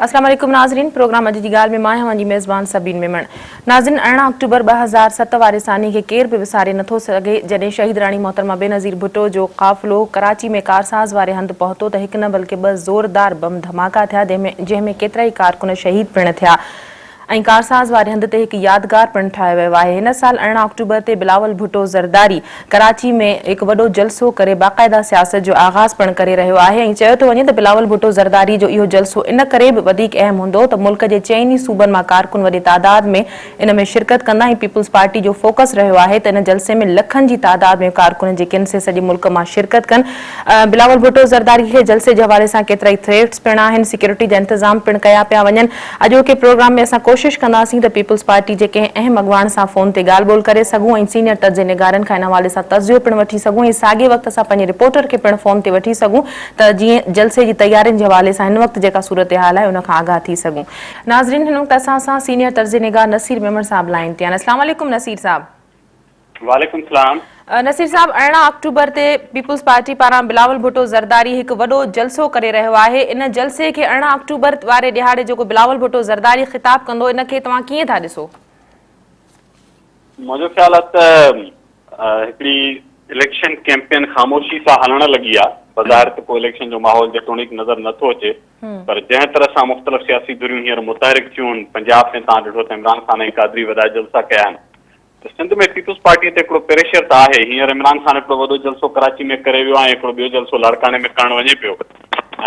السلام عليڪم ناظرين پروگرام اڄ جي ڳالهه ۾ مان آهيان اوهان جي ميزبان سبين ميمڻ ناظرين 18 آڪٽوبر 2007 واري سانحي کي ڪير به وساري نٿو سگهي جڏهن شهيد راڻي محترمه بينظير ڀٽو جو قافلو ڪراچي ۾ ڪارساز واري هنڌ پهتو ته هڪ نه بلڪه ٻه زوردار بم ڌماڪا ٿيا جنهن ۾ ڪيترائي ڪارڪن شهيد پڻ ٿيا ۽ ڪارساز واري هنڌ تي هڪ يادگار پڻ ٺاهيو ويو آهي. هن سال 18 آڪٽوبر تي بلاول ڀٽو زرداري ڪراچي ۾ هڪ وڏو جلسو ڪري باقاعده سياست جو آغاز پڻ ڪري رهيو آهي ۽ چيو ٿو وڃي ته بلاول ڀٽو زرداري جو اهو جلسو ان ڪري به وڌيڪ اهم هوندو ته ملڪ جي چئن ئي صوبن مان ڪارڪن وڏي تعداد ۾ ان ۾ شرڪت ڪندا ۽ پيپلز پارٽي جو فوڪس رهيو آهي ته ان جلسي ۾ لکن جي تعداد ۾ ڪارڪن جيڪي آهن سي سڄي ملڪ مان شرڪت ڪن. بلاول ڀٽو زرداري کي جلسي جي حوالي سان ڪيترائي ٿريٽس پڻ آهن، سيڪيورٽي جا انتظام پڻ ڪيا پيا وڃن. اڄوڪي پروگرام ۾ اسان ڪوشش ڪنداسين ته پيپلز پارٽي جي ڪنهن اهم اڳواڻ سان فون تي ڳالهه ٻولهه ڪري سگهون ۽ سينيئر تجزئي نگارن کان ان حوالي سان تجزيو پڻ وٺي سگهون ۽ ساڳئي وقت اسان پنهنجي رپورٽر کي پڻ فون تي وٺي سگهون ته جيئن جلسي جي تيارين جي حوالي سان هن وقت جيڪا صورتحال آهي ان کان آگاهه ٿي سگهون. ناظرين هن وقت اسان سان سينيئر تجزئي نگار نصير ميمڻ صاحب لائين تي آهن. اسلام عليڪم نصير صاحب. وعليڪم السلام. نصير صاحب 18 آڪٽوبر تي پيپلز پارٽي پاران بلاول ڀٽو زرداري هڪ وڏو جلسو ڪري رهيو آهي ان جلسي کي 18 آڪٽوبر واري ڏهاڙي جيڪو بلاول ڀٽو زرداري خطاب ڪندو ان کي توهان ڪيئن ٿا ڏسو؟ منهنجو خيال آهي ته هڪڙي اليڪشن ڪيمپين خاموشي سان هلڻ لڳي آهي بظاهر ته ڪو اليڪشن جو ماحول جيتوڻيڪ نظر نه ٿو اچي پر جنهن طرح سان مختلف سياسي ڌريون هينئر متحرڪ ٿيون آهن پنجاب ۾ توهان ڏٺو ته عمران خان ۽ قادري وڏا جلسا ڪيا آهن ته سنڌ ۾ پيپلز پارٽيء تي هڪڙو پريشر ته آهي، هينئر عمران خان هڪڙو وڏو جلسو ڪراچي ۾ ڪري ويو آهي ۽ هڪڙو ٻيو جلسو لاڙڪاڻي ۾ ڪرڻ وڃي پيو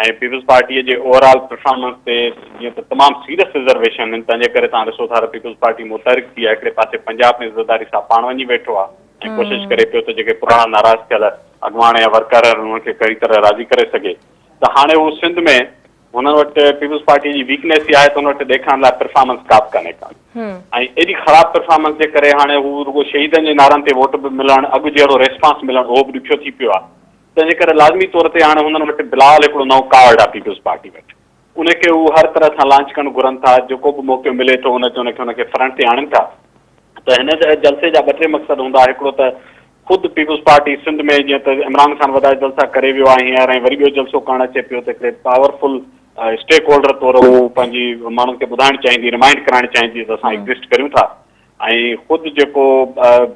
۽ پيپلز پارٽيء جي اوور آل پرفارمنس تي جيئن ته تمام سيريس رزرويشن آهن تنهن جي ڪري توهان ڏسو ٿا ته پيپلز پارٽي متحرڪ ٿي آهي، هڪڙي پاسي پنجاب ۾ زرداري صاحب پاڻ وڃي ويٺو آهي ۽ ڪوشش ڪري پيو ته جيڪي پراڻا ناراض ٿيل اڳواڻ يا ورڪر آهن انهن کي ڪهڙي طرح راضي ڪري سگهي ته هاڻي هو سنڌ ۾ هنن وٽ پيپلز پارٽي جي ويڪنيس اها آهي ته هن وٽ ڏيکارڻ لاء پرفارمنس ڪا به ڪانهي ڪا ۽ ايڏي خراب پرفارمنس جي ڪري هاڻي هو رڳو شهيدن جي نعرن تي ووٽ به ملڻ اڳ جهڙو ريسپانس ملڻ اهو به ڏکيو ٿي پيو آهي تنهن جي ڪري لازمي طور تي هاڻي هنن وٽ بلاول هڪڙو نئون ڪارڊ آهي پيپلز پارٽي وٽ ان کي هو هر طرح سان لانچ ڪرڻ گهرن ٿا جيڪو به موقعو ملي ٿو ان تي ان کي ان کي فرنٽ تي آڻين ٿا ته هن جلسي جا ٻه ٽي مقصد هوندا هڪڙو ته خود پيپلز پارٽي سنڌ ۾ جيئن ته عمران خان وڏا جلسا ڪري ويو آهي هينئر ۽ وري ٻيو جلسو ڪرڻ اچي پيو ته هڪڙي پاورفل اسٽيڪ هولڊر طور هو پنهنجي ماڻهن کي ٻڌائڻ چاهيندي رمائنڊ ڪرائڻ چاهيندي ته اسان ايگزسٽ ڪريون ٿا ۽ خود جيڪو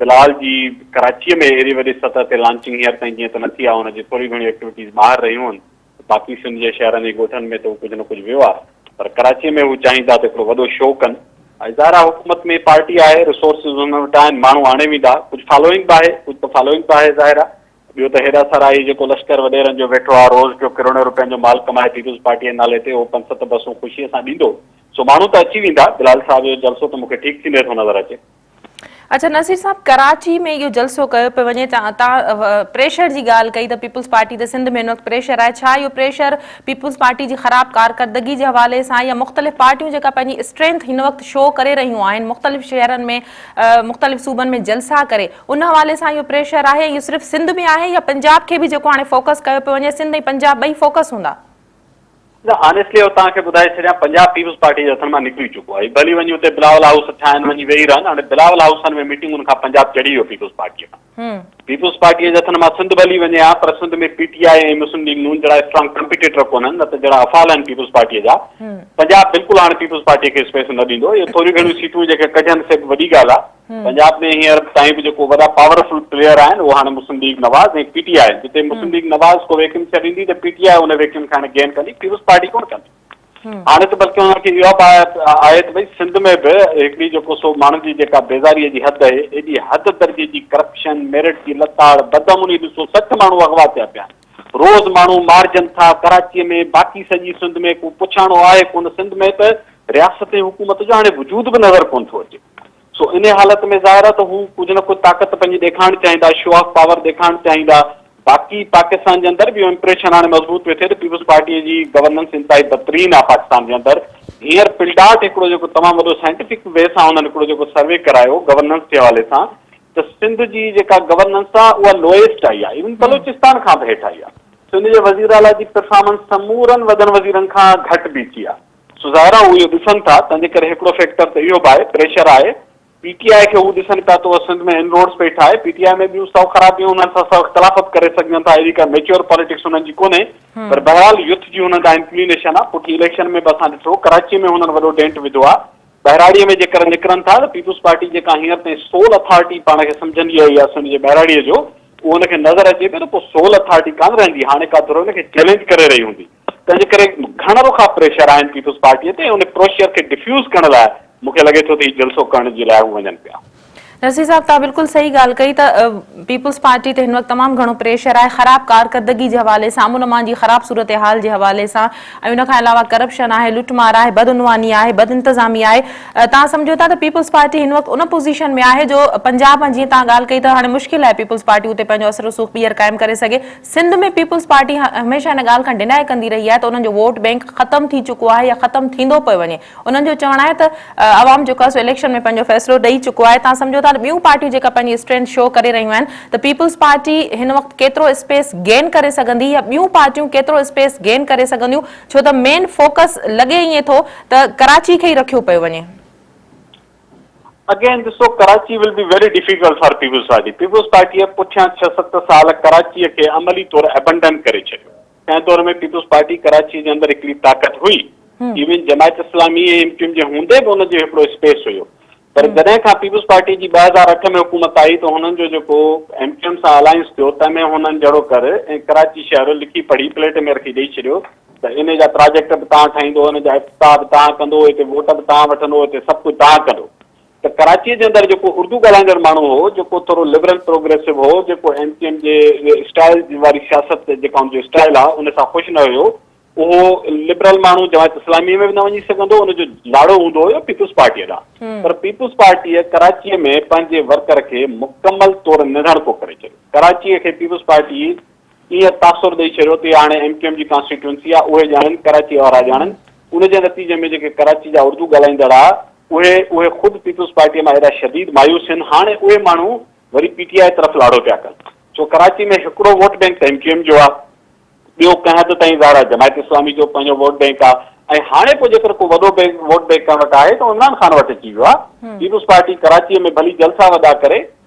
بلال جي ڪراچيء ۾ ايڏي وڏي سطح تي لانچنگ هينئر تائين جيئن ته نه ٿي آهي ان جي ٿوري گهڻي ايڪٽيوٽيز ٻاهر رهيون آهن باقي سنڌ جي شهرن ۽ ڳوٺن ۾ ته هو ڪجهه نه ڪجهه ويو آهي پر ڪراچيء ۾ هو چاهيندا ته هڪڙو وڏو شو ڪن ۽ ظاهر آهي حڪومت ۾ پارٽي آهي ريسورسز هنن وٽ آهن ماڻهو آڻي ويندا ڪجهه فالوئنگ به آهي ڪجهه ته فالوئنگ به آهي ظاهر آهي ٻيو ته هيڏا سارا هي جيڪو لشڪر وڏيرن جو ويٺو آهي روز پيو ڪروڙين روپين جو مال ڪمائي پيپلز پارٽيء جي نالي تي اهو پنج ست بسون خوشيء سان ڏيندو سو ماڻهو ته اچي ويندا بلال صاحب جو جلسو ته مون کي ٺيڪ ٿيندي ٿو نظر اچي. اڇا نصير صاحب ڪراچي ۾ اهو جلسو ڪيو پيو وڃي تان پريشر جي ڳالهه ڪئي ته پيپلز پارٽي تي سنڌ ۾ هن وقت پريشر آهي ڇا اهو پريشر پيپلز پارٽي جي خراب ڪارڪردگي جي حوالي سان يا مختلف پارٽيون جيڪا پنهنجي اسٽرينٿ هن وقت شو ڪري رهيون آهن مختلف شهرن ۾ مختلف صوبن ۾ جلسا ڪري ان حوالي سان اهو پريشر آهي اهو صرف سنڌ ۾ آهي يا پنجاب کي به جيڪو هاڻي فوڪس ڪيو پيو وڃي سنڌ ۽ پنجاب ٻئي فوڪس هوندا. نه آنيسٽلي آئون توهان کي ٻڌائي ڇڏيان پنجاب پيپلز پارٽي جي هٿن مان نڪري چڪو آهي ڀلي وڃي اتي بلاول هائوس ٺاهن وڃي ويهي رهن هاڻي بلاول هائوسن ۾ ميٽنگن کان پنجاب چڙهي ويو پيپلز پارٽي کان پيپلز پارٽي جي هٿن مان سنڌ ڀلي وڃي ها پر سنڌ ۾ پي ٽي آء ۽ مسلم ليگ نون جهڙا اسٽرانگ ڪمپيٽيٽر ڪونهن نه ته جهڙا افعال آهن پيپلز پارٽي جا پنجاب بلڪل هاڻي پيپلز پارٽي کي اسپيس نه ڏيندو اهي ٿوريون گهڻيون سيٽون جيڪي ڪڍين سي به وڏي ڳالهه آهي پنجاب ۾ هينئر تائين به جيڪو وڏا پاور فل پليئر آهن اهو هاڻي مسلم ليگ نواز ۽ پي ٽي آء جتي مسلم ليگ نواز ڪو ويڪيوم ڇڏيندي ته پي ٽي آء ان ويڪيوم کي هاڻي گين ڪندي پيپلز پارٽي ڪونه ڪندي هاڻي ته بلڪه انهن کي اهو به آهي ته ڀئي سنڌ ۾ به هڪڙي جيڪو سو ماڻهن جي جيڪا بيزاري جي حد آهي ايڏي حد درجي جي ڪرپشن ميرٽ جي لتاڙ بدامني ڏسو 60 ماڻهو اغوا ٿيا پيا آهن روز ماڻهو مارجن ٿا ڪراچيء ۾ باقي سڄي سنڌ ۾ ڪو پڇاڻو آهي ڪونه سنڌ ۾ ته رياست ۽ حڪومت جو هاڻي وجود به نظر ڪونه ٿو اچي سو انهي حالت ۾ ظاهر آهي ته هو ڪجهه نه ڪجهه طاقت پنهنجي ڏيکارڻ چاهيندا شو آف پاور ڏيکارڻ چاهيندا باقي پاڪستان جي اندر به اهو امپريشن هاڻي مضبوط پيو ٿئي ته پيپلز پارٽيء جي گورننس انتهائي بدترين آهي پاڪستان جي اندر هينئر پلڊاٽ هڪڙو جيڪو تمام وڏو سائنٽيفڪ وي سان هنن هڪڙو جيڪو سروي ڪرايو گورننس جي حوالي سان ته سنڌ جي جيڪا گورننس آ اها لوئيسٽ آئي آ ايون بلوچستان کان به هيٺ آئي آ. سنڌ جي وزير اعليٰ جي پرفارمنس سمورن وڏن وزيرن کان گهٽ بيٺي آ. سو ظاهر آ هو اهو ڏسن ٿا تنهن جي ڪري هڪڙو فيڪٽر ته اهو به آهي پريشر آهي. پي ٽي آء کي هو ڏسن پيا ته اها سنڌ ۾ انروڊز پئي ٺاهي، پي ٽي آء ۾ ٻيون سئو خرابيون انهن سان سئو اختلاف به ڪري سگهجن ٿا، اهڙي ڪا ميچوئر پاليٽڪس انهن جي ڪونهي پر بهرحال يوٿ جي انهن ڏانهن انڪلينيشن آ، پٺين اليڪشن ۾ به اسان ڏٺو ڪراچيء ۾ هنن وڏو ڊينٽ وڌو آ، ٻهراڙيء ۾ جيڪر نڪرن ٿا ته پيپلز پارٽي جيڪا هينئر تائين سول اٿارٽي پاڻ کي سمجهندي آئي آ سنڌ جي ٻهراڙيء جو اهو ان کي نظر اچي پيو ته پوء سول اٿارٽي ڪانه رهندي هاڻي ڪا ڌر ان کي چئلينج ڪري رهي هوندي. تنهن جي ڪري گهڻ رخا پريشر آهن پيپلز پارٽيء تي ۽ ان پريشر کي ڊفيوز ڪرڻ لاء مون کي لڳي ٿو ته هي جلسو ڪرڻ جي لاء هو وڃن پيا. نصير صاحب توهان بلڪل صحيح ڳالهه ڪئي ته پيپلز پارٽي تي هن وقت تمام گهڻو پريشر آهي خراب ڪارڪردگي جي حوالي سان امن امان جي خراب صورتحال جي حوالي سان ۽ ان کان علاوه ڪرپشن آهي لٽ مار آهي بدعنواني آهي بدانتظامي آهي توهان سمجهو ٿا ته پيپلز پارٽي هن وقت ان پوزيشن ۾ آهي جو پنجاب مان جيئن توهان ڳالهه ڪئي ته هاڻي مشڪل آهي پيپلز پارٽي اتي پنهنجو اثر رسوخ ٻيهر قائم ڪري سگهي سنڌ ۾ پيپلز پارٽي هميشه ان ڳالهه کان ڊنائي ڪندي رهي آهي ته انهن جو ووٽ بئنڪ ختم ٿي چڪو آهي يا ختم ٿيندو پيو وڃي. انهن جو چوڻ آهي ته عوام جيڪو آهي سو اليڪشن ۾ پنهنجو فيصلو ڏئي چڪو آهي. توهان سمجهو ٿا ته ٻيون پارٽيون جيڪا پنهنجي اسٽرينٿ شو ڪري رهيون آهن ته پيپلز پارٽي هن وقت ڪيترو اسپيس گين ڪري سگهندي يا ٻيون پارٽيون ڪيترو اسپيس گين ڪري سگهنديون ڇو ته مين فوڪس لڳي ائين ٿو ته ڪراچي کي ئي رکيو پيو وڃي. اگين ڏسو Karachi will be very difficult for peoples party peoples پارٽيء پٺيان ڇهه ست سال ڪراچيء کي عملي طور ابنڊن ڪري ڇڏيو ڪنهن دور ۾ پيپلز پارٽي ڪراچيء جي اندر هڪڙي طاقت هئي even Jamaat Islami ۽ M Q M جي هوندي به ان جو هڪڙو اسپيس هيو پر جڏهن کان پيپلز پارٽي جي 2008 ۾ حڪومت آئي ته هنن جو جيڪو ايم ڪيو ايم سان الائنس ٿيو تنهن ۾ هنن جهڙو ڪر ۽ ڪراچي شهر لکي پڙهي پليٽ ۾ رکي ڏئي ڇڏيو ته ان جا پراجيڪٽ به توهان ٺاهيندو، ان جا افتتاح به توهان ڪندو، هتي ووٽ به توهان وٺندو، هتي سڀ ڪجهه توهان ڪندو. ته ڪراچيء جي اندر جيڪو اردو ڳالهائيندڙ ماڻهو هو، جيڪو ٿورو لبرل پروگريسو هو، جيڪو ايم ڪيو ايم جي اسٽائيل واري سياست جيڪا ان جو اسٽائيل آهي، ان سان خوش نه هيو، اهو لبرل ماڻهو جماعت اسلاميء ۾ به نه وڃي سگهندو، ان جو لاڙو هوندو هيو پيپلز پارٽيء ڏانهن. پر پيپلز پارٽيء ڪراچيء ۾ پنهنجي ورڪر کي مڪمل طور نڌڻڪو ڪري ڇڏيو. ڪراچيء کي پيپلز پارٽي ايئن تاثر ڏئي ڇڏيو ته اها هاڻي ايم ڪيو ايم جي ڪانسٽيٽوئنسي آهي، اهي ڄاڻن، ڪراچيء وارا ڄاڻن. ان جي نتيجي ۾ جيڪي ڪراچي جا اردو ڳالهائيندڙ ها، اهي اهي خود پيپلز پارٽيء مان ايڏا شديد مايوس هن، هاڻي اهي ماڻهو وري پي ٽي آء طرف لاڙو پيا ڪن. سو ڪراچي ۾ هڪڙو ووٽ بئنڪ ته ايم ڪيو ايم جو آهي، ٻيو ڪنهن حد تائين ظاهر آهي جماعت اسلامي جو پنهنجو ووٽ بئنڪ آهي ۽ هاڻي پوء جيڪر ڪو وڏو بئنڪ ووٽ بئنڪ ڪنهن وٽ آهي ته اهو عمران خان وٽ اچي ويو آهي. پيپلز پارٽي ڪراچيء ۾ ڀلي جلسا وڏا ڪري،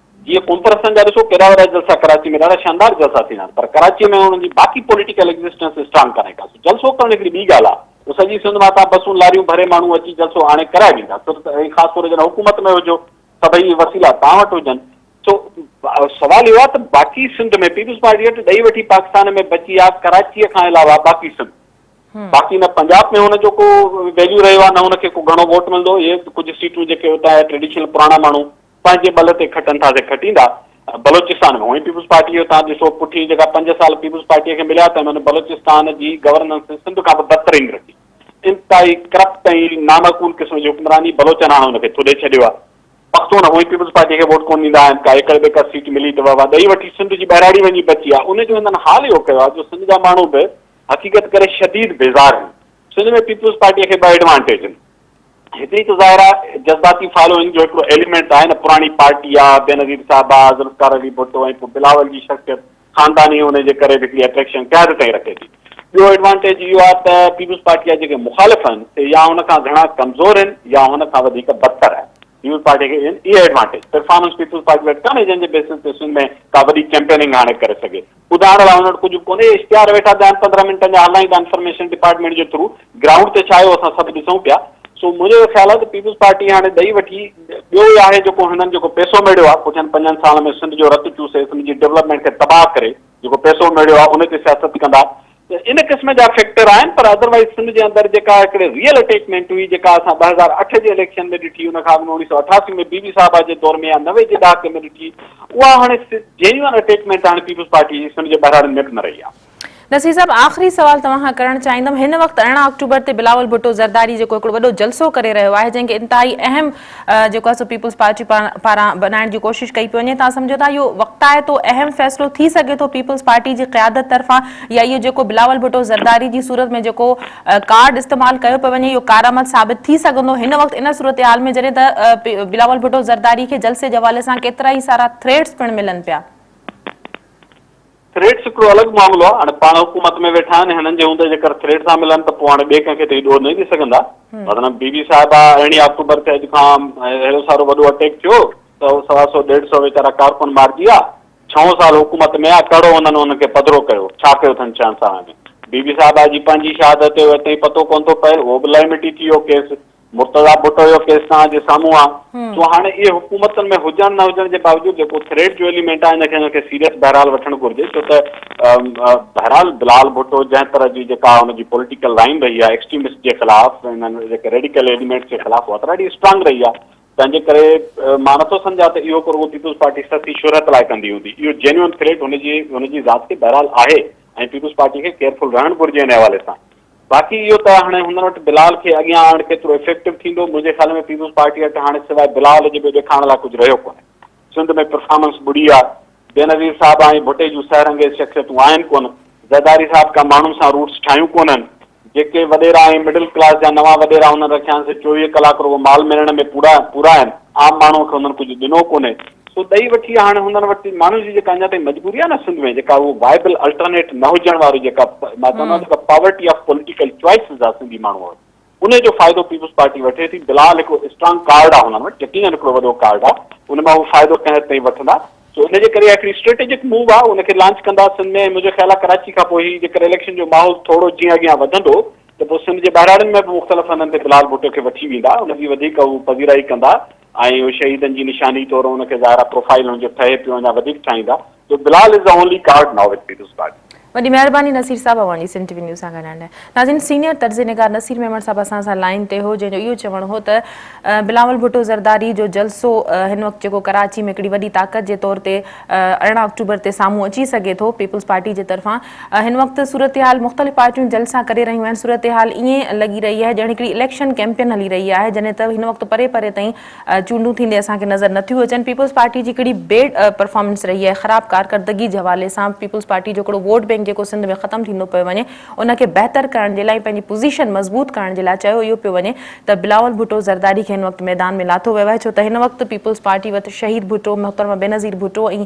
جيئن قومپرستن جا ڏسو ڪيڏا وڏا جلسا ڪراچي ۾ ڏاڍا شاندار جلسا ٿيندا آهن پر ڪراچي ۾ انهن جي باقي پوليٽيڪل ايگزسٽنس اسٽرانگ ڪانهي ڪا سو جلسو ڪرڻ هڪڙي ٻي ڳالهه آهي اهو سڄي سنڌ مان تان بسون لاريون ڀري ماڻهو اچي جلسو آڻي ڪرائي ويندا ڇو ته ۽ خاص طور جڏهن حڪومت ۾ هجو سڀئي وسيلا تان وٽ هجن سو سوال اهو آهي ته باقي سنڌ ۾ پيپلز پارٽي وٽ ڏئي وٺي پاڪستان ۾ بچي آهي ڪراچيء کان علاوه باقي سنڌ باقي نه پنجاب ۾ هن جو ڪو ويليو رهيو آهي نه هن کي ڪو گهڻو ووٽ ملندو اهي ڪجهه سيٽون جيڪي اتان جا ٽريڊيشنل پراڻا ماڻهو پنهنجي ٻل تي کٽن ٿا سي کٽيندا. بلوچستان ۾ هونئن پيپلز پارٽي جو تان ڏسو پٺي جيڪا پنج سال پيپلز پارٽيء کي مليا تنهن ۾ هن بلوچستان جي گورننس سنڌ کان به بدترين رکي. انتهائي ڪرپٽ ۽ نامعقول قسم جي حڪمراني بلوچن هاڻ هن کي ٿڏي ڇڏيو آهي. پختون هونئن پيپلز پارٽيء کي ووٽ ڪونه ڏيندا آهن ڪا ايڪڙ ٻيڪڙ سيٽ ملي ته واهه واهه ڏئي وٺي سنڌ جي ٻهراڙي وڃي بچي آهي ان جو هنن حال اهو ڪيو آهي جو سنڌ جا ماڻهو به حقيقت ڪري شديد بيزار آهن. سنڌ ۾ پيپلز پارٽيء کي ٻه ايڊوانٽيج آهن. هتي ته ظاهر آ جذباتي فالوئنگ جو هڪڙو ايليمينٽ آهي نه پراڻي پارٽي آ بينظير صاحبه ذوالفقار علي ڀٽو ۽ پوء بلاول جي شخصيت خانداني ان جي ڪري به هڪڙي اٽريڪشن ڪنهن حد تائين رکي ٿي. ٻيو ايڊوانٽيج اهو آ ته پيپلز پارٽي جا جيڪي مخالف آهن سي يا هن کان گهڻا ڪمزور آهن يا هن کان وڌيڪ بدتر آهن. پيپلز پارٽي کي اهي ايڊوانٽيج پرفارمنس پيپلز پارٽي وٽ ڪانهي جنهن جي بيسس تي سنڌ ۾ ڪا وڏي ڪيمپيننگ هاڻي ڪري سگهي. ٻڌائڻ لاء هن وٽ ڪجهه به ڪونهي، اشتهار ويٺا ڏهن 15 منٽن جا هلائين ٿا انفرميشن ڊپارٽمينٽ جي ٿرو، گرائونڊ تي ڇا آهي اهو اسان سڀ ڏسون پيا، سو منهنجو اهو خيال آهي ته پيپلز پارٽي هاڻي ڏئي وٺي، ٻيو اهو آهي جيڪو هنن جيڪو پئسو ميڙيو آهي پٺين پنجن سالن ۾ سنڌ جو رت چوسي سنڌ جي ڊولپمينٽ کي تباهه ڪري جيڪو پئسو ميڙيو آهي ان تي سياست ڪندا ته ان قسم جا فيڪٽر آهن پر ادروائيز سنڌ جي اندر جيڪا هڪڙي ريئل اٽيچمينٽ هئي جيڪا اسان 2008 جي اليڪشن ۾ ڏٺي ان کان اڳ ۾ 1988 ۾ بي بي صاحبه جي دور ۾ يا 90 جي ڏهاڪي ۾ ڏٺي اها هاڻي جينيوئن اٽيچمينٽ هاڻي پيپلز پارٽي جي سنڌ جي ٻهراڙين ۾ به نه رهي آهي. نصير صاحب آخري سوال توهان کان ڪرڻ چاهيندم هن وقت 18 آڪٽوبر تي بلاول ڀٽو زرداري جيڪو هڪڙو وڏو جلسو ڪري رهيو آهي جنهن کي انتهائي اهم جيڪو آهي سو پيپلز پارٽي پاران بنائڻ جي ڪوشش ڪئي پئي وڃي توهان سمجهو ٿا اهو وقتائتو اهم فيصلو ٿي سگهي ٿو پيپلز پارٽي جي قيادت طرفان يا اهو جيڪو بلاول ڀٽو زرداري جي صورت ۾ جيڪو ڪارڊ استعمال ڪيو پيو وڃي اهو ڪارآمد ثابت ٿي سگهندو هن وقت ان صورتحال ۾ جڏهن ته بلاول ڀٽو زرداري کي جلسي جي حوالي سان ڪيترائي سارا ٿريٽس پڻ ملن پيا. ٿريٽس هڪڙو الڳ معاملو آهي، هاڻي پاڻ حڪومت ۾ ويٺا آهن، هنن جي هوندي جيڪر ٿريٽ ٿا ملن ته پوء هاڻي ٻئي ڪنهن کي ته هي ڏوهه نه ڏئي سگهندا. مثلاً بي بي صاحبه ارڙهين آڪٽوبر تي اڄ کان هيڏو سارو وڏو اٽيڪ ٿيو، سئو سوا سئو ڏيڍ سئو ويچارا ڪارڪن مارجي ويا، ڇهون سال حڪومت ۾ آ، ڪهڙو هنن انهن کي پڌرو ڪيو، ڇا ڪيو اٿن ڇهن سالن ۾؟ بي بي صاحبه جي پنهنجي شهادت جو اڄ تائين پتو ڪونه ٿو پئي، اهو به لئه مٽي ٿي ويو ڪيس. مرتضيٰ ڀٽو جو ڪيس توهان جي سامهون آ سو هاڻي اهي حڪومتن ۾ هجڻ نه هجڻ جي باوجود جيڪو ٿريٽ جو ايليمينٽ آ ان کي ان کي سيريس بهرحال وٺڻ گهرجي ڇو ته بهرحال بلال ڀٽو جنهن طرح جي جيڪا ان جي پوليٽيڪل لائين رهي آ ايڪسٽريمسٽ جي خلاف انهن جيڪي ريڊيڪل ايليمينٽس جي خلاف اها ته ڏاڍي اسٽرانگ رهي آ تنهن جي ڪري مان نٿو سمجهان ته اهو ڪو رڳو پيپلز پارٽي سستي شهرت لاء ڪندي هوندي اهو جينيون ٿريٽ هن جي هن جي ذات کي بهرحال آهي ۽ پيپلز پارٽي کي ڪيئرفل رهڻ گهرجي ان حوالي سان. باقي اهو ته هاڻي هنن وٽ بلال کي اڳيان آڻڻ ڪيترو افيڪٽو ٿيندو، منهنجي خيال ۾ پيپلز پارٽي وٽ هاڻي سواء بلال جي ٻيو ڏيکارڻ لاء ڪجهه رهيو ڪونهي. سنڌ ۾ پرفارمنس ٻڙي آ. بينظير صاحبه ۽ ڀٽي جون سحر انگيز شخصيتون آهن ڪونه. زرداري صاحب ڪا ماڻهن سان روٽس ٺاهيون ڪونهن. جيڪي وڏيرا ۽ مڊل ڪلاس جا نوان وڏيرا هنن رکيا آهن سي 24 ڪلاڪ رڳو مال ميڙڻ ۾ پورا پورا آهن. عام ماڻهوء کي هنن ڪجهه ڏنو ڪونهي. سو ڏئي وٺي هاڻي هنن وٽ ماڻهن جي جيڪا اڃا تائين مجبوري آهي نه سنڌ ۾ جيڪا اهو وائبل الٽرنيٽ نه هجڻ واري جيڪا مان چوندو آهيان جيڪا پاورٽي آف پوليٽيڪل چوائسز آهي سنڌي ماڻهوء وٽ انهي جو فائدو پيپلز پارٽي وٺي ٿي. بلال هڪڙو اسٽرانگ ڪارڊ آهي هنن وٽ يقينن هڪڙو وڏو ڪارڊ آهي ان مان هو فائدو ڪنهن حد تائين وٺندا سو ان جي ڪري اها هڪڙي اسٽريٽجڪ موو آهي ان کي لانچ ڪندا سنڌ ۾ ۽ منهنجو خيال آهي ڪراچي کان پوء هي جيڪر اليڪشن جو ماحول ٿورو جيئن اڳيان وڌندو ته پوء سنڌ جي ٻهراڙين ۾ به مختلف هنڌن تي بلال ڀٽو کي وٺي ويندا ان جي وڌيڪ هو پذيرائي ڪندا ۽ اهو شهيدن جي نشاني طور ان کي ظاهر آ پروفائيل هن جو ٺهي پيو اڃا وڌيڪ ٺاهيندا سو Bilal is the only card now with Peoples Party. وڏي مهرباني نصير صاحب اوهان جي سنڌ ٽي وي نيوز سان ڳالهائڻ لاء. ناظرين سينيئر تجزئي نگار نصير ميمڻ صاحب اسان سان لائين تي هو جنهن جو اهو چوڻ هو ته بلاول ڀٽو زرداري جو جلسو هن وقت جيڪو ڪراچي ۾ هڪڙي وڏي طاقت جي طور تي 18 آڪٽوبر تي سامهون اچي سگهي ٿو پيپلز پارٽي جي طرفان هن وقت صورتحال مختلف پارٽيون جلسا ڪري رهيون آهن، صورتحال ائين لڳي رهي آهي ڄڻ هڪڙي اليڪشن ڪيمپين هلي رهي آهي، جڏهن ته هن وقت پري پري تائين چونڊون ٿيندي اسان کي نظر نٿيون اچن، پيپلز پارٽي جي هڪڙي بيڊ پرفارمنس رهي آهي، خراب ڪارڪردگي جي حوالي سان پيپلز پارٽي جو هڪڙو ووٽ بينڪ جيڪو سنڌ ۾ ختم ٿيندو پيو وڃي ان کي بهتر ڪرڻ جي لاء ۽ پنهنجي پوزيشن مضبوط ڪرڻ جي لاء چيو اهو پيو وڃي ته بلاول ڀٽو زرداري کي هن وقت ميدان ۾ لاٿو ويو آهي ڇو ته هن وقت پيپلز پارٽي وٽ شهيد ڀٽو، محترمه بينظير ڀٽو ۽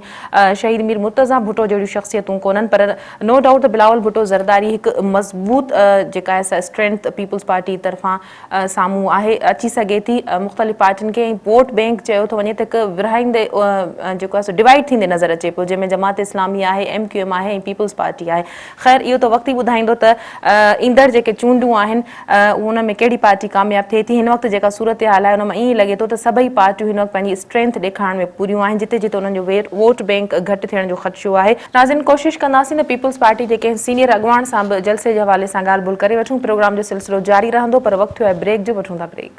شهيد مير مرتضيٰ ڀٽو جهڙيون شخصيتون ڪونهن پر نو ڊائوٽ ته بلاول ڀٽو زرداري هڪ مضبوط جيڪا آهي سا اسٽرينٿ پيپلز پارٽي طرفان سامهون آهي اچي سگهي ٿي مختلف پارٽين کي ۽ ووٽ بينڪ چيو ٿو وڃي ته هڪ ورهائيندي جيڪو آهي سو ڊوائيڊ ٿيندي نظر اچي پيو جنهن ۾ جماعت اسلامي آهي ايم ڪيو ايم آهي ۽ پيپلز پارٽي آهي خير اهو ته وقت ئي ٻڌائيندو ته ايندڙ جيڪي چونڊون آهن ان ۾ ڪهڙي پارٽي ڪامياب ٿئي ٿي، هن وقت جيڪا صورتحال آهي ان مان ائين ئي لڳي ٿو ته سڀئي پارٽيون هن وقت پنهنجي اسٽرينٿ ڏيکارڻ ۾ پوريون آهن جتي جتي انهن جو ووٽ بينڪ گهٽ ٿيڻ جو خدشو آهي. ناظرين ڪوشش ڪنداسين ته پيپلز پارٽي جي ڪنهن سينيئر اڳواڻ سان به جلسي جي حوالي سان ڳالهه ٻولهه ڪري وٺون، پروگرام جو سلسلو جاري رهندو پر وقت ٿيو آهي بريڪ جو وٺون ٿا بريڪ.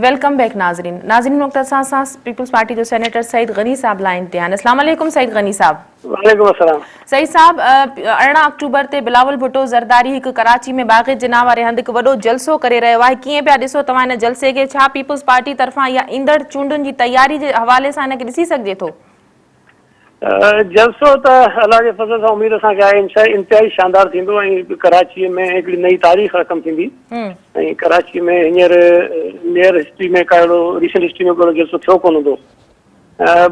Welcome back ناظرين ناظرين هن وقت اسان سان پيپلز پارٽي جو سينيٽر سعيد غني صاحب لائين تي آهن اسلام عليڪم سعيد غني صاحب. وعليڪم السلام. سعيد صاحب 18 آڪٽوبر تي بلاول ڀٽو زرداري هڪ ڪراچي ۾ باغ جناح واري هنڌ هڪ وڏو جلسو ڪري رهيو آهي ڪيئن پيا ڏسو توهان هن جلسي کي ڇا پيپلز پارٽي طرفان يا ايندڙ چونڊن جي تياري جي حوالي سان هن کي ڏسي سگهجي ٿو؟ جلسو ته الله جي فضل سان اميد اسان کي آهي انتهائي شاندار ٿيندو ۽ ڪراچي ۾ هڪڙي نئين تاريخ رقم ٿيندي ۽ ڪراچي ۾ هينئر نيئر هسٽري ۾ ڪا اهڙو ريسنٽ هسٽري ۾ ڪو جلسو ٿيو ڪونه هوندو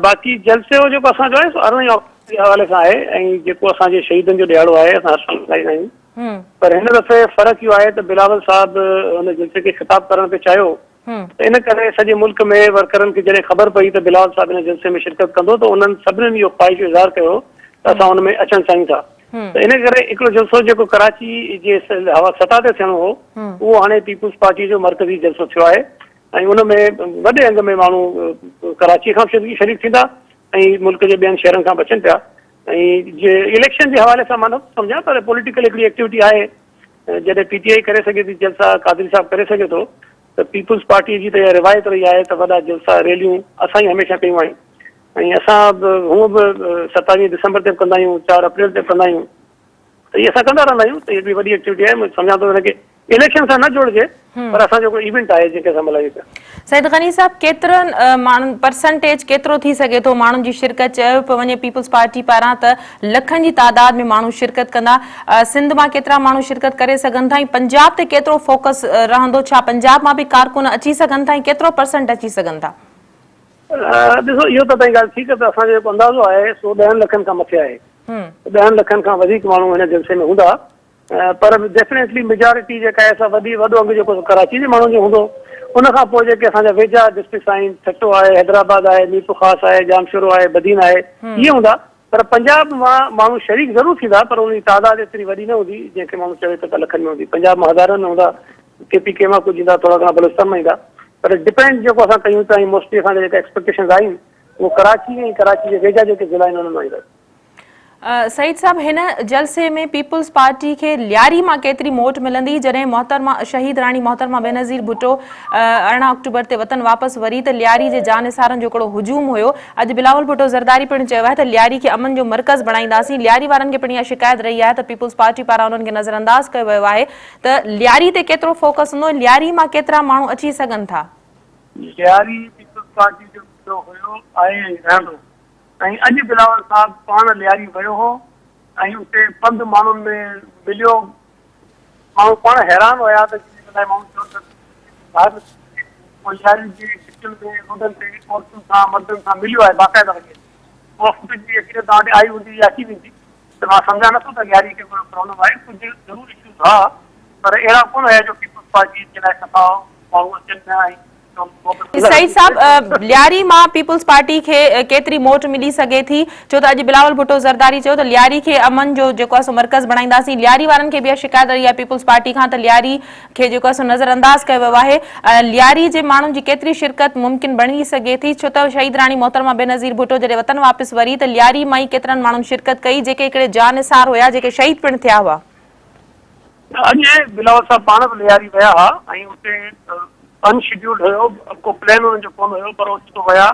باقي جلسي جو جيڪو اسان جو آهي سو 18 آڪٽوبر جي حوالي سان آهي ۽ جيڪو اسان جي شهيدن جو ڏهاڙو آهي اسان هر سال ملهائيندا آهيون پر هن دفعي فرق اهو آهي ته بلاول صاحب ان جلسي کي خطاب ڪرڻ پئي چاهيو ته ان ڪري سڄي ملڪ ۾ ورڪرن کي جڏهن خبر پئي ته بلاول صاحب ان جلسي ۾ شرڪت ڪندو ته انهن سڀني اهو خواهش جو اظهار ڪيو ته اسان ان ۾ اچڻ چاهيون ٿا ته ان ڪري هڪڙو جلسو جيڪو ڪراچي جي سطح تي ٿيڻو هو اهو هاڻي پيپلز پارٽي جو مرڪزي جلسو ٿيو آهي ۽ ان ۾ وڏي انگ ۾ ماڻهو ڪراچي کان به شريڪ ٿيندا ۽ ملڪ جي ٻين شهرن کان به اچن پيا ۽ جي اليڪشن جي حوالي سان مان نٿو سمجهان پر پوليٽيڪل هڪڙي ايڪٽيوٽي آهي جڏهن پي ٽي آء ڪري سگهي ٿي جلسا قادري صاحب ڪري سگهي ٿو ته پيپلز پارٽي جي ته اها روايت رهي آهي ته وڏا جلسا ريليون اسان ئي هميشه ڪيون آهن ۽ اسان به هونء به 27 ڊسمبر تي به ڪندا آهيون، 4 اپريل تي به ڪندا آهيون ته هي اسان ڪندا رهندا آهيون ته هي به وڏي ايڪٽيوٽي آهي مان سمجهان ٿو هن کي اليڪشن سان نه جوڙجي پر اسان جو هڪڙو ايونٽ آهي جنهن کي اسان ملهايون پيا. سيد غني صاحب ڪيترن ماڻهن پرسنٽيج ڪيترو ٿي سگهي ٿو ماڻهن جي شرڪت چيو پيو وڃي پيپلز پارٽي پاران ته لکن جي تعداد ۾ ماڻهو شرڪت ڪندا سنڌ مان ڪيترا ماڻهو شرڪت ڪري سگهن ٿا ۽ پنجاب تي ڪيترو فوڪس رهندو ڇا پنجاب مان به ڪارڪن اچي سگهن ٿا ۽ ڪيترو پرسنٽ اچي سگهن ٿا؟ ڏسو اهو ته تائين ڳالهه ٺيڪ آهي ته اسان جو جيڪو اندازو آهي سو ڏهن لکن کان مٿي آهي ڏهن لکن کان وڌيڪ ماڻهو هن جلسي ۾ هوندا پر ڊيفنيٽلي ميجارٽي جيڪا آهي سا وڏي وڏو انگ جيڪو ڪراچي جي ماڻهن جو هوندو ان کان پوء جيڪي اسان جا ويجها ڊسٽرڪٽس آهن ٺٽو آهي حيدرآباد آهي ميرپورخاص آهي ڄامشورو آهي بدين آهي اهي هوندا پر پنجاب مان ماڻهو شريڪ ضرور ٿيندا پر ان جي تعداد ايتري وڏي نه هوندي جنهن کي ماڻهو چوي ته لکن ۾ هوندي. پنجاب مان هزارن ۾ هوندا، ڪي پي ڪي مان ڪجهه ايندا، ٿورا گهڻا بلوچستان مان ايندا پر ڊپينڊ جيڪو اسان ڪيون ٿا ۽ موسٽلي اسان جا جيڪا ايڪسپيڪٽيشنز آهن اهو ڪراچي ۽ ڪراچي جي ويجها جيڪي ضلعا آهن انهن مان ايندا. سعيد صاحب هن جلسي ۾ پيپلز پارٽي کي لياري مان ڪيتري موٽ ملندي جڏهن محترمه شهيد راڻي محترمه بينظير ڀٽو 18 آڪٽوبر تي وطن واپس وري ته لياري جي جانثارن جو هڪڙو هجوم هيو اڄ بلاول ڀٽو زرداري پڻ چيو آهي ته لياري کي امن جو مرڪز بڻائينداسين، لياري وارن کي پڻ اها شڪايت رهي آهي ته پيپلز پارٽي پاران انهن کي نظرانداز ڪيو ويو آهي ته لياري تي ڪيترو فوڪس هوندو ۽ لياري مان ڪيترا ماڻهو اچي سگهن ٿا. لياري پيپلز پارٽي جو قلعو هيو، آهي ۽ رهندو ۽ اڄ بلاول صاحب پاڻ لياري ويو هو ۽ اتي پنڌ ماڻهن ۾ مليو، ماڻهو پاڻ حيران هيا ته جنهن لاء ماڻهو چون ته ظاهر نه ٿي سگهي. پوء لياري جي گهٽين ۾ روڊن تي عورتن سان مردن سان مليو آهي باقاعده وڃي اها فوٽيج به يقينن توهان وٽ آئي هوندي يا اچي ويندي ته مان سمجهان نٿو ته لياري کي ڪو پرابلم آهي ڪجهه ضرور اشوز ها پر اهڙا ڪونه هيا جو پيپلز پارٽي جي لاء صفا ماڻهو اچن نه ۽ سعيد صاحب لياري مان پيپلز پارٽي کي ڪيتري موٽ ملي سگهي ٿي ڇو ته اڄ بلاول ڀٽو زرداري چيو ته لياري کي امن جو جيڪو آهي سو مرڪز بڻائينداسين لياري وارن کي به اها شڪايت رهي آهي پيپلز پارٽي کان ته لياري کي جيڪو آهي سو نظر انداز ڪيو ويو آهي لياري جي ماڻهن جي ڪيتري شرڪت ممڪن بڻجي سگهي ٿي ڇو ته شهيد راڻي محترمه بينظير ڀٽو جڏهن وطن واپس وري ته لياري مان ئي ڪيترن ماڻهن شرڪت ڪئي جيڪي هڪڙي جانثار هيا جيڪي شهيد پڻ ٿيا هئا. اڄ بلاول صاحب پاڻ به لياري ويا ها ۽ اتي ان شيڊيولڊ هيو ڪو پلان انهن جو ڪونه هيو پر اوچتو ويا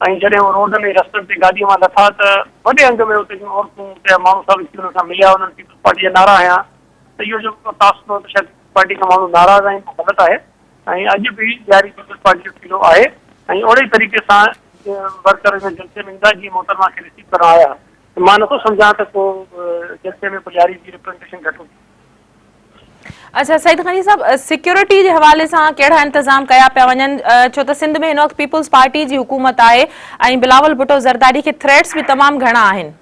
۽ جڏهن هو روڊ ۾ رستن تي گاڏي مان لٿا ته وڏي انگ ۾ اتي جون عورتون اتي جا ماڻهو سڀ اچي انهن سان مليا انهن پيپلز پارٽي جا نعرا هنيا ته اهو جيڪو تاثر هو ته شايد پيپلز پارٽي کان ماڻهو ناراض آهن اهو غلط آهي ۽ اڄ به لياري پيپلز پارٽي جو قلعو آهي ۽ اهڙي طريقي سان ورڪر ان جلسي ۾ ايندا جيئن محترمه کي رسيو ڪرڻ آيا مان نٿو سمجهان ته ڪو جلسي ۾ ڪو لياري جي ريپريزنٽيشن گهٽ هوندي. اڇا سعيد غني صاحب سيڪيورٽي جي حوالي سان ڪهڙا انتظام ڪيا پيا وڃن ڇو ته سنڌ ۾ هن وقت پيپلز پارٽي جي حڪومت آهي ۽ بلاول ڀٽو زرداري کي ٿريٽس به تمام گهڻا آهن.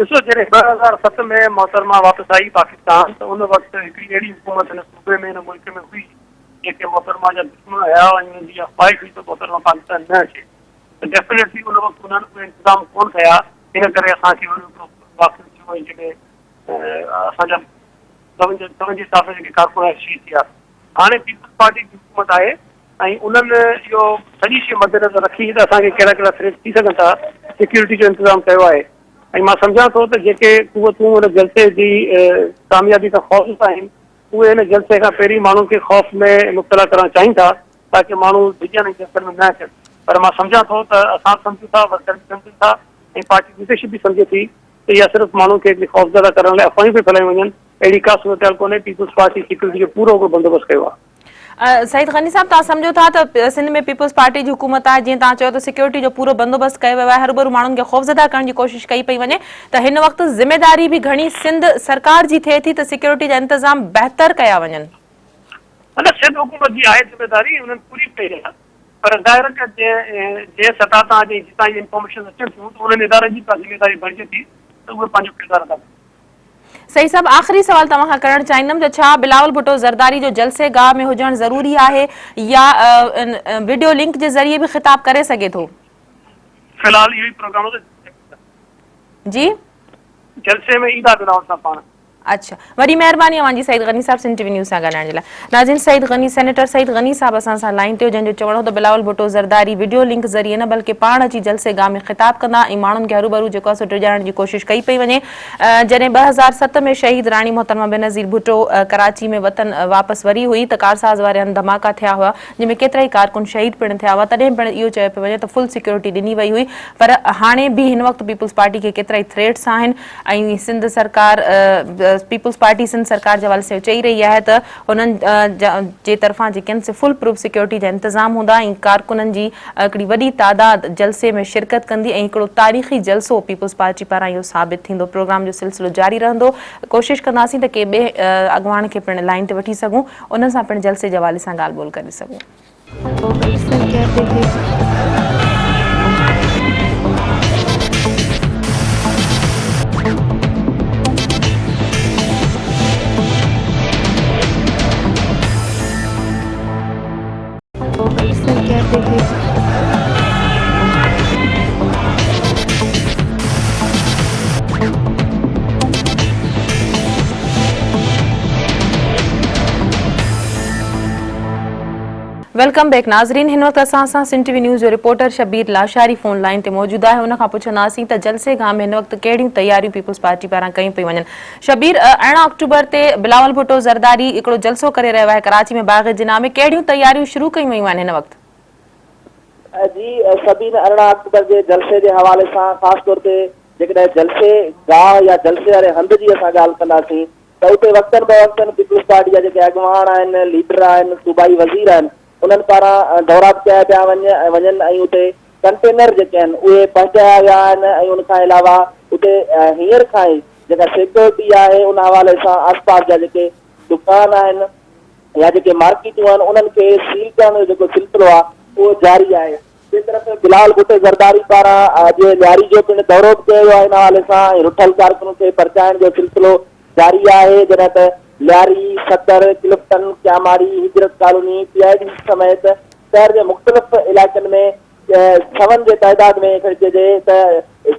ڏسو جڏهن 2007 ۾ محترمه واپس آئي پاڪستان ته ان وقت هڪڙي اهڙي حڪومت هن صوبي ۾ هن ملڪ ۾ هئي جيڪي محترمه جا دشمن هيا ۽ انهن جي اها خواهش هئي ته محترمه پاڪستان نه اچي. ته ڊيفنيٽلي ان وقت انهن اهي انتظام ڪونه ڪيا ان ڪري اسان کي وري هڪڙو واقعو ٿيو ۽ جنهن ۾ اسان جا سون جي حساب سان جيڪي ڪارڪن آهن شهيد ٿيا هاڻي پيپلز پارٽي جي حڪومت آهي ۽ انهن اهو سڄي شيء مد نظر رکي ته اسان کي ڪهڙا ڪهڙا ٿريٽ ٿي سگهن ٿا سيڪيورٽي جو انتظام ڪيو آهي ۽ مان سمجهان ٿو ته جيڪي قوتون ان جلسي جي ڪاميابي کان خوفزده آهن اهي ان جلسي کان پهرين ماڻهن کي خوف ۾ مبتلا ڪرڻ چاهين ٿا تاڪه ماڻهو ڊڄن ۽ جلسن ۾ نه اچن پر مان سمجهان ٿو ته اسان به سمجهون ٿا ورڪر به سمجهن ٿا ۽ پارٽي ليڊرشپ به سمجهي ٿي ته اها صرف ماڻهن کي هڪڙي خوفزده ڪرڻ لاء افواهيون پئي ڦهلايون وڃن اهڙي ڪا صورتحال ڪونهي پيپلز پارٽي سيڪيورٽي جو پورو هڪڙو بندوبست ڪيو آهي. سعيد غني صاحب توهان سمجهو ٿا ته سنڌ ۾ پيپلز پارٽي جي حڪومت آهي جيئن توهان چيو ته سيڪيورٽي جو پورو بندوبست ڪيو ويو آهي هروڀرو ماڻهن کي خوفزده ڪرڻ جي ڪوشش ڪئي پئي وڃي ته هن وقت ذميداري به گهڻي سنڌ سرڪار جي ٿئي ٿي ته سيڪيورٽي جا انتظام بهتر ڪيا وڃن. نه سنڌ حڪومت جي آهي ذميواري انهن پوري ڪئي آهي پر ظاهر آهي ته جنهن سطح تان جنهن جتان اهي انفارميشن اچن ٿيون ته انهن ادارن جي به ذميواري بڻجي ٿي ته اهي پنهنجو ڪردار ادا ڪن. سعيد صاحب آخري سوال توهان کان ڪرڻ چاهيندم ته ڇا بلاول ڀٽو زرداري جو جلسي گاهه ۾ هجڻ ضروري آهي يا وڊيو لنڪ جي ذريعي به خطاب ڪري سگهي ٿو؟ في الحال اهو ئي پروگرام هو ته جي جلسي ۾ ايندا بلاول صاحب پاڻ. اڇا وڏي مهرباني اوهان جي سعيد غني صاحب سنڌ ٽي وي نيوز سان ڳالهائڻ جي لاء. ناظرين سعيد غني سينيٽر سعيد غني صاحب اسان سان لائين تي هو جنهن جو چوڻ هو ته بلاول ڀٽو زرداري وڊيو لنڪ ذريعي نه بلڪه پاڻ اچي جلسي گاهه ۾ خطاب ڪندا ۽ ماڻهن کي هروڀرو جيڪو آهي سو ڊيڄارڻ جي ڪوشش ڪئي پئي وڃي جڏهن 2007 ۾ شهيد راڻي محترمه بينظير ڀٽو ڪراچي ۾ وطن واپس وري هئي ته ڪارساز واري هنڌ ڌماڪا ٿيا هئا جنهن ۾ ڪيترائي ڪارڪن شهيد پڻ ٿيا هئا تڏهن پڻ اهو چيو پيو وڃي ته فل سيڪيورٽي ڏني وئي هئي پر هاڻي به هن وقت پيپلز پارٽي کي ڪيترائي ٿريٽس آهن ۽ سنڌ سرڪار پيپلز پارٽي سنڌ سرڪار جي حوالي سان اهو چئي رهي آهي ته هنن جي طرفان جيڪي آهن سي فل پروف سيڪيورٽي جا انتظام هوندا ۽ ڪارڪنن جي هڪڙي وڏي تعداد جلسي ۾ شرڪت ڪندي ۽ هڪڙو تاريخي جلسو پيپلز پارٽي پاران اهو ثابت ٿيندو پروگرام جو سلسلو جاري رهندو ڪوشش ڪنداسين ته ڪنهن ٻئي اڳواڻ کي پڻ لائين تي وٺي سگهون انهن سان پڻ جلسي جي حوالي سان ڳالهه ٻولهه ڪري سگهون. Welcome back ناظرين هن وقت اسان سان سنڌ ٽي وي نيوز جو reporter Shabbir Lashari phone line تي موجود آهي ان کان پڇنداسين ته جلسي گاهه ۾ هن وقت ڪهڙيون تياريون پيپلز پارٽي پاران ڪيون پيون وڃن شبير 18 آڪٽوبر تي بلاول ڀٽو زرداري هڪڙو جلسو ڪري رهيو آهي ڪراچي ۾ باغ جناح ۾ ڪهڙيون تياريون شروع ڪيون ويون آهن هن وقت؟ جي سبين 18 آڪٽوبر جي جلسي جي حوالي سان خاص طور تي جيڪڏهن جلسي گاهه يا جلسي واري هنڌ جي اسان ڳالهه ڪنداسين ته اتي وقتن بوقتن پيپلز پارٽي جا جيڪي اڳواڻ آهن، ليڊر آهن، صوبائي وزير آهن، انهن پاران دورا به ڪيا پيا وڃن ۽ اتي ڪنٽينر جيڪي آهن اهي پهچايا ويا آهن ۽ ان کان علاوه اتي هينئر کان ئي جيڪا سيڪيورٽي آهي ان حوالي سان آس پاس جا جيڪي دڪان آهن يا جيڪي مارڪيٽون آهن انهن کي سيل ڪرڻ جو جيڪو سلسلو آهي اهو جاري آهي. ٻئي طرف بلاول ڀٽو زرداري پاران اڄ لياري جو پڻ دورو به ڪيو ويو آهي ان حوالي سان ۽ رٺل ڪارڪنن کي پرچائڻ جو سلسلو جاري آهي جڏهن ته Lyari, Saddar, Clifton, Keamari, Hijrat colony, P I D C سميت شهر جي مختلف علائقن ۾ سون جي تعداد ۾ کڻي چئجي ته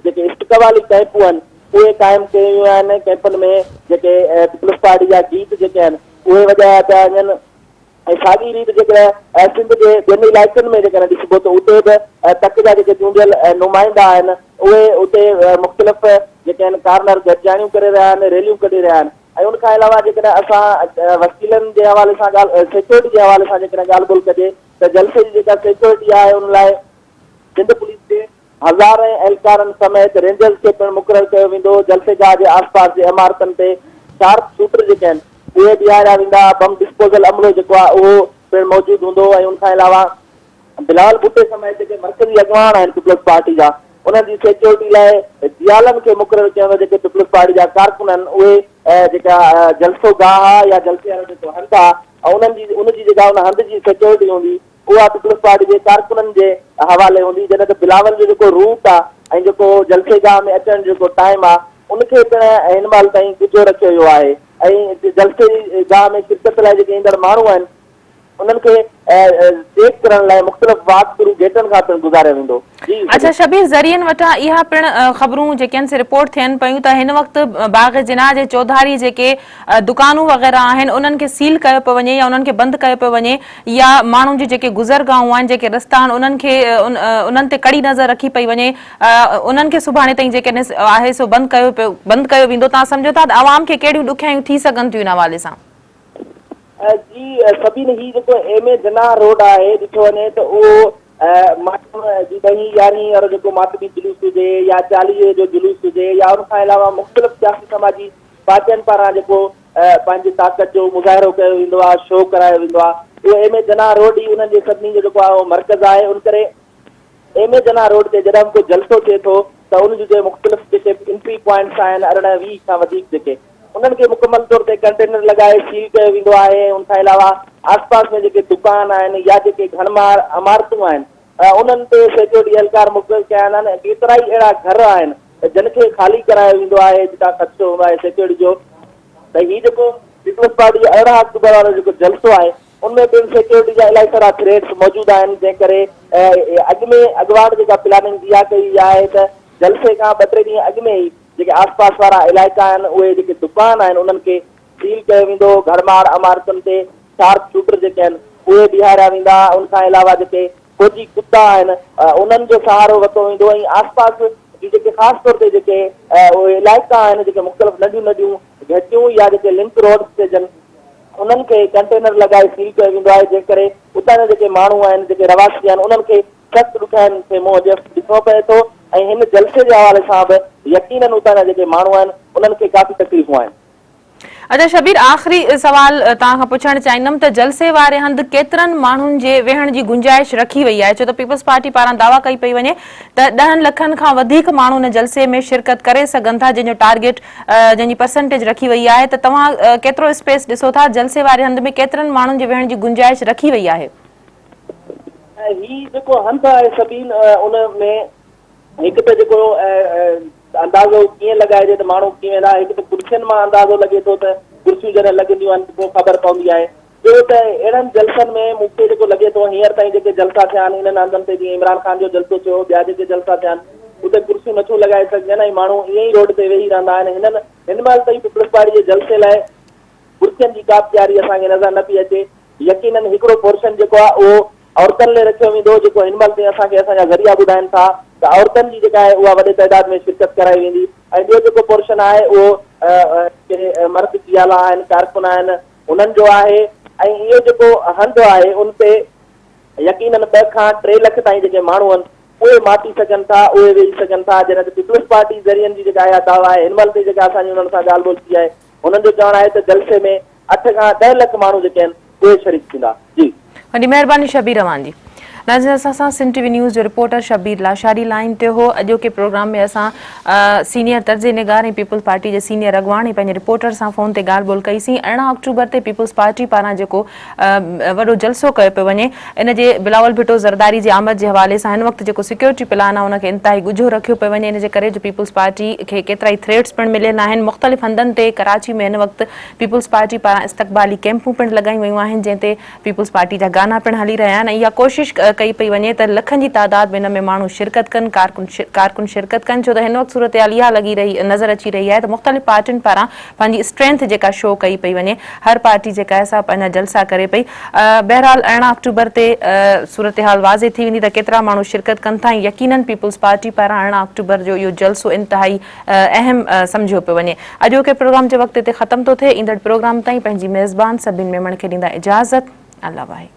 جيڪي استقبالي ڪئمپون آهن اهي قائم ڪيون ويون آهن ڪئمپن ۾ جيڪي پيپلز پارٽي جا گيت جيڪي آهن اهي وڄايا پيا وڃن. ۽ ساڳي ريت جيڪڏهن سنڌ جي ٻين علائقن ۾ جيڪڏهن ڏسبو ته اتي به تڪ جا جيڪي چونڊيل نمائندا آهن اهي اتي مختلف جيڪي آهن ڪارنر گڏجاڻيون ڪري رهيا آهن ريليون ڪڍي رهيا آهن ۽ ان کان علاوه جيڪڏهن اسان وسيلن جي حوالي سان ڳالهه سيڪيورٽي جي حوالي سان جيڪڏهن ڳالهه ٻولهه ڪجي ته جلسي جي جيڪا سيڪيورٽي آهي ان لاء سنڌ پوليس جي هزارين اهلڪارن سميت رينجرز کي پڻ مقرر ڪيو ويندو، جلسي گاهه جي آس پاس جي عمارتن تي شارپ شوٽر جيڪي آهن اهي بيهاريا ويندا، بم ڊسپوزل عملو جيڪو آهي اهو پڻ موجود هوندو ۽ ان کان علاوه بلاول ڀٽي سميت جيڪي مرڪزي اڳواڻ آهن پيپلز پارٽي جا انهن جي سيڪيورٽي لاء جيالن کي مقرر ڪيو ويندو، جيڪي پيپلز پارٽي جا ڪارڪن آهن اهي جيڪا جلسو گاهه آهي يا جلسي وارو جيڪو هنڌ آهي انهن جي ان جي جيڪا ان هنڌ جي سيڪيورٽي هوندي اها پيپلز پارٽي جي ڪارڪنن جي حوالي هوندي، جڏهن ته بلاول جو جيڪو روٽ آ ۽ جيڪو جلسي گاهه ۾ اچڻ جو جيڪو ٽائيم آ ان کي پڻ هن مهل تائين ڳجهو رکيو ويو آهي ۽ جلسي گاهه ۾ شرڪت لاء جيڪي ايندڙ ماڻهو آهن انهن کي چيڪ ڪرڻ لاء مختلف واڪ ٿرو گيٽن کان پڻ گذاريو ويندو. جي اڇا شبير ذريعن وٽان اها پڻ خبرون جيڪي آهن سي رپورٽ ٿين پيون ته هن وقت باغ جناح جي چوڌاري جيڪي دڪانون وغيره آهن انهن کي سيل ڪيو پيو وڃي يا انهن کي بند ڪيو پيو وڃي يا ماڻهن جون جيڪي گذرگاهون آهن جيڪي رستا آهن انهن کي انهن تي ڪڙي نظر رکي پئي وڃي انهن کي سڀاڻي تائين جيڪڏهن آهي سو بند ڪيو پيو بند ڪيو ويندو توهان سمجهو ٿا ته عوام کي ڪهڙيون ڏکيائيون ٿي سگهن ٿيون ان حوالي سان؟ جي سبين هي جيڪو ايم اي جناح روڊ آهي ڏٺو وڃي ته اهو ماتم جي ڏهين يارهين وارو جيڪو ماتمي جلوس هجي يا چاليهي جو جلوس هجي يا ان کان علاوه مختلف سياسي سماجي پارٽين پاران جيڪو پنهنجي طاقت جو مظاهرو ڪيو ويندو آهي، شو ڪرايو ويندو آهي، اهو ايم اي جناح روڊ ئي انهن جي سڀني جو جيڪو آهي اهو مرڪز آهي، ان ڪري ايم اي جناح روڊ تي جڏهن به ڪو جلسو ٿئي ٿو ته ان جون جيڪي مختلف جيڪي انٽري پوائنٽس آهن 18 20 کان وڌيڪ جيڪي انهن کي مڪمل طور تي ڪنٽينر لڳائي سيل ڪيو ويندو آهي ۽ ان کان علاوه آس پاس ۾ جيڪي دڪان آهن يا جيڪي گهڻمار عمارتون آهن انهن تي سيڪيورٽي اهلڪار مقرر ڪيا ويندا آهن ۽ ڪيترائي اهڙا گهر آهن جن کي خالي ڪرايو ويندو آهي جتان خدشو هوندو آهي سيڪيورٽي جو ته هي جيڪو پيپلز پارٽي جو 18 آڪٽوبر وارو جيڪو جلسو آهي ان ۾ پڻ سيڪيورٽي جا الاهي سارا ٿريٽس موجود آهن جنهن ڪري اڳ ۾ اڳواٽ جيڪا پلاننگ اها ڪئي وئي آهي ته جلسي کان ٻه ٽي ڏينهن اڳ ۾ ئي جيڪي آس پاس وارا علائقا آهن اهي جيڪي دڪان آهن انهن کي سيل ڪيو ويندو، گهڙماڙ عمارتن تي شارپ شوٽر جيڪي آهن اهي بيهاريا ويندا، ان کان علاوه جيڪي فوجي ڪتا آهن انهن جو سهارو ورتو ويندو ۽ آس پاس جون جيڪي خاص طور تي جيڪي اهي علائقا آهن جيڪي مختلف ننڍيون ننڍيون گهٽيون يا جيڪي لنڪ روڊس چئجن انهن کي ڪنٽينر لڳائي سيل ڪيو ويندو آهي جنهن ڪري اتان جا جيڪي ماڻهو آهن جيڪي رهواسي آهن انهن کي سخت ڏکيائين کي منهن ڏسڻو پئي ٿو ۽ هن جلسي جي حوالي سان به يقينن اتان جا جيڪي ماڻهو آهن انهن کي ڪافي تڪليفون آهن. اچا شبير آخري سوال توهان کان پڇڻ چاهيندم ته جلسي واري هنڌ ڪيترن ماڻهن جي ويهڻ جي گنجائش رکي وئي آهي ڇو ته پيپلز پارٽي پاران دعويٰ ڪئي پئي وڃي ته ڏهن لکن کان وڌيڪ ماڻهو ان جلسي ۾ شرڪت ڪري سگهن ٿا جنهن جو ٽارگيٽ جنهن جي پرسنٽيج رکي وئي آهي ته توهان ڪيترو اسپيس ڏسو ٿا جلسي واري هنڌ ۾ ڪيترن ماڻهن جي ويهڻ جي گنجائش رکي وئي آهي. هي جيڪو هنڌ آهي سبين ان ۾ هڪ ته جيڪو اندازو ڪيئن لڳائجي ته ماڻهو ڪيئن ويندا، هڪ ته ڪرسين مان اندازو لڳي ٿو ته ڪرسيون جڏهن لڳنديون آهن ته پوء خبر پوندي آهي. ٻيو ته اهڙن جلسن ۾ مون کي جيڪو لڳي ٿو هينئر تائين جيڪي جلسا ٿيا آهن انهن هنڌن تي جيئن عمران خان جو جلسو ٿيو ٻيا جيڪي جلسا ٿيا آهن اتي ڪرسيون نٿيون لڳائي سگهجن ۽ ماڻهو ائين ئي روڊ تي ويهي رهندا آهن هنن هن مهل تائين پيپلز پارٽي جي جلسي لاء ڪرسين جي ڪا به تياري اسان کي نظر نه پئي اچي. يقينن هڪڙو پورشن جيڪو آهي اهو عورتن لئي رکيو ويندو جيڪو هن مهل تائين اسان کي اسان جا ذريعا ٻڌائين ٿا ته عورتن جي جيڪا آهي اها وڏي تعداد ۾ شرڪت ڪرائي ويندي ۽ ٻيو جيڪو پورشن آهي اهو جيڪي مرد جيالا آهن ڪارڪن آهن انهن جو آهي ۽ اهو جيڪو هنڌ آهي ان تي يقينن ٻه کان ٽي لک تائين جيڪي ماڻهو آهن اهي ماپي سگهن ٿا، اهي ويهي سگهن ٿا، جڏهن ته پيپلز پارٽي ذريعن جي جيڪا اها دعويٰ آهي، هن مهل تائين جيڪا اسان جي انهن سان ڳالهه ٻولهه ٿي آهي، هنن جو چوڻ آهي ته جلسي ۾ اٺ کان ڏهه لک ماڻهو جيڪي آهن، اهي شريڪ ٿيندا. جي. وڏي مهرباني شبير اوهان جي. ناظرين اسان سان سنڌ ٽي وي نيوز جو رپورٽر شبير لاشاري لائين تي هو اڄوڪي پروگرام ۾ اسان سينيئر تجزئي نگار ۽ پيپلز پارٽي جي سينيئر اڳواڻ ۽ پنهنجي رپورٽر سان فون تي ڳالهه ٻولهه ڪئي سين 18 آڪٽوبر تي پيپلز پارٽي پاران جيڪو وڏو جلسو ڪيو پيو وڃي ان جي بلاول ڀٽو زرداري جي آمد جي حوالي سان هن وقت جيڪو سيڪيورٽي پلان آهي ان کي انتهائي ڳجهو رکيو پيو وڃي ان جي ڪري جو پيپلز پارٽي کي ڪيترائي ٿريٽس پڻ مليل آهن مختلف هنڌن تي ڪراچي ۾ هن وقت پيپلز پارٽي پاران استقبالي ڪيمپون پڻ لڳايون ويون آهن جنهن تي پيپلز پارٽي جا گانا پڻ هلي رهيا آهن ۽ اها ڪوشش ڪئي پئي وڃي ته لکن جي تعداد ۾ ان ۾ ماڻهو شرڪت ڪن ڪارڪن ڪارڪن شرڪت ڪن ڇو ته هن وقت صورتحال اها لڳي رهي نظر اچي رهي آهي ته مختلف پارٽين پاران پنهنجي اسٽرينٿ جيڪا شو ڪئي پئي وڃي هر پارٽي جيڪا آهي سا پنهنجا جلسا ڪري پئي بهرحال 18 آڪٽوبر تي صورتحال واضح ٿي ويندي ته ڪيترا ماڻهو شرڪت ڪن ٿا ۽ يقينن پيپلز پارٽي پاران 18 آڪٽوبر جو اهو جلسو انتهائي اهم سمجهيو پيو وڃي اڄوڪي پروگرام جو وقت هتي ختم ٿو ٿئي ايندڙ پروگرام تائين پنهنجي ميزبان سبين ميمڻ کي ڏيندا اجازت الله واهي.